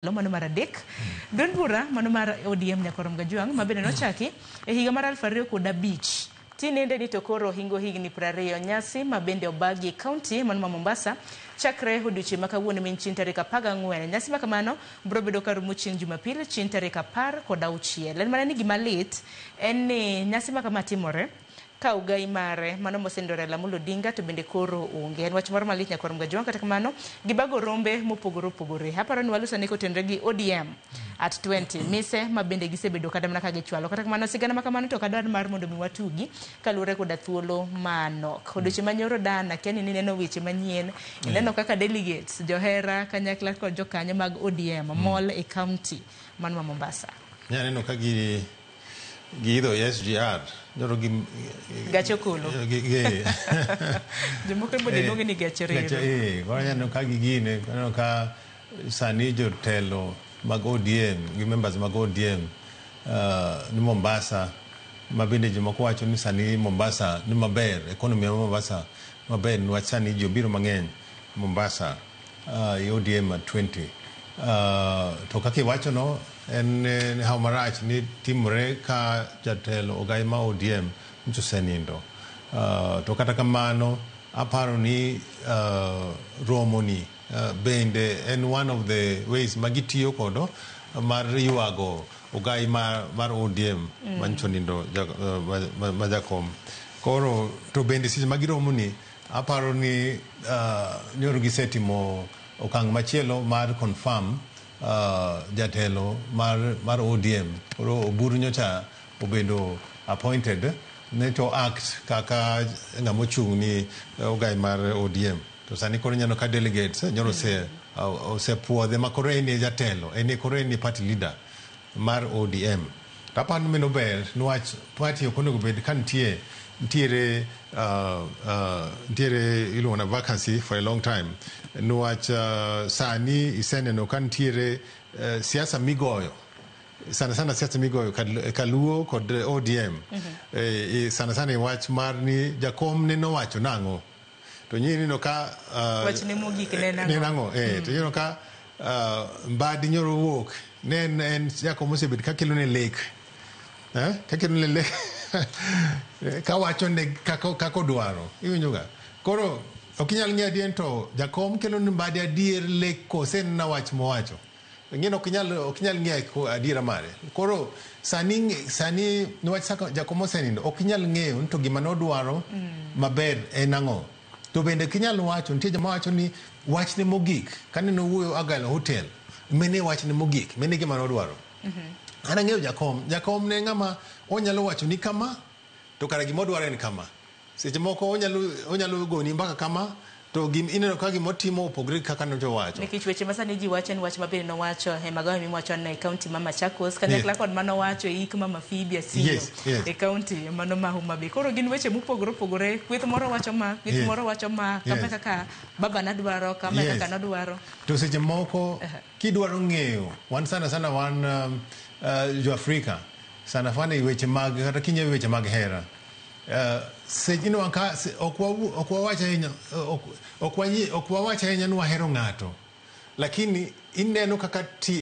Mano mar adek duond bura mano mar ODM Nyakorom Gajwang' ma bende nochaki e higa mar 2005 tinende ni to koro hingo higni 20. Nyasi ma bende obagi e kaunti mano ma Mombasa chakre odiochieng' ma kawuono min chieng' tarik 14. Nyasi ma kamano biro bedo karumo chieng' Jumapil chieng' tarik 16. En mana ni gima lit en ni nyasi ma kama timore ka ogai mare mano mosenindo Raila Amolo Odinga to bende koro onge. En wach moro malit Nyakorom Gajwang', kata kamano gibago rombe mopogore opogore. Aparo ni walos ane kotenore gi ODM at 20 mise ma bende gisebedo kata mana ka gichwalo. Kata kamano sigana ma kamano to ok adwar mar mondo mi watugi kaluwore koda thuolo manok. Odiochieng' manyoro dana akia ni nineno weche manyien, ineno kaka delegates, johera kanyakla kod jokanyo mag ODM mol e county mano ma Mombasa. Nyaneno ka gi giidho SGR nyoro gi Gach okolo. Gi Jomoko bende luonge ni gach reru. Koro aneno ka gigine, aneno ka sani jotelo mag ODM gi members mag ODM ni Mombasa, ma bende jomoko wacho ni sani Mombasa ni maber, economy ma Mombasa maber niwach sani ji obiro mang'eny Mombasa e ODM at 20. To kaka iwacho no en hawo marach ni timore ka jatelo ogai ma ODM nyocha osenindo. To kata kamano aparo ni romo ni bende en one of the ways ma gitiyo kodo mar ywago ogai mar ODM manyocha onindo ma jakom. Koro to bende seche ma giromo ni aparo ni nyoro gisetimo okang' machielo mar confirm jatelo mar ODM. Koro Oburu nyocha obedo appointed ne to act kaka ng'ama ochung' ni ogai mar ODM. To sani koro ineno ka delegates nyoro osepuodhe ma koro en e jatelo, en e koro en e party leader mar ODM. To aparo ni mano ber niwach party ok onego bed ka nitie nitiere nitiere iluongo na vacancy for a long time niwach sani iseneno ka nitiere siasa migoyo sana sana, siasa migoyo kaluo kod ODM sana sana e wach mar ni jakom ne nowacho nang'o to nyineno ka Wachne mogik ne nang'o? Ne nang'o to ineno ka Mbadi nyoro wuok ne en jakom osebet kakelo ne lek kakelo ne lek kawacho ne kaka odwaro, iwinjo ga. Koro ok inyal ng'eyo adier to jakom kelo ne Mbadi adier lek kose en na wach mowacho ing'e ok inyal ng'eyo adiera mare. Koro sani niwach saka jakom osenindo ok inyal ng'eyo ni to gima nodwaro maber en ang'o. To bende ok inyal wacho, nitie joma wacho ni wachne mogik kane nowuoyo Argyle Hotel mene wachne mogik mene gima nodwaro. An ang'eyo jakom, jakom ne ng'ama onyalo wacho ni kama to kara gima odwaro en kama. Seche moko onyalo goni mbaka kama to ineno ka gimotimo opogore gi kaka nyocha owacho. Nikech weche ma sani ji wacho en wach ma bende nowacho e magawa miwacho e kaunti ma Machakos kanyakla kod manowacho e ik Mama Phoebe Asiyo e kaunti mano ma Homa Bay. Koro gin weche mopogore opogore. Kweth moro wacho ma, kweth moro wacho ma, kama kaka baba nadwaro, kama kaka nodwaro. To seche moko kidwaro ng'eyo, wan sana sana wan jo Afrika sana sana e weche mag kata kinyiewo weche mag hera seche ineno ka ok wawach ahinya ok wawach ahinya ni wahero ng'ato, lakini ineno kaka ti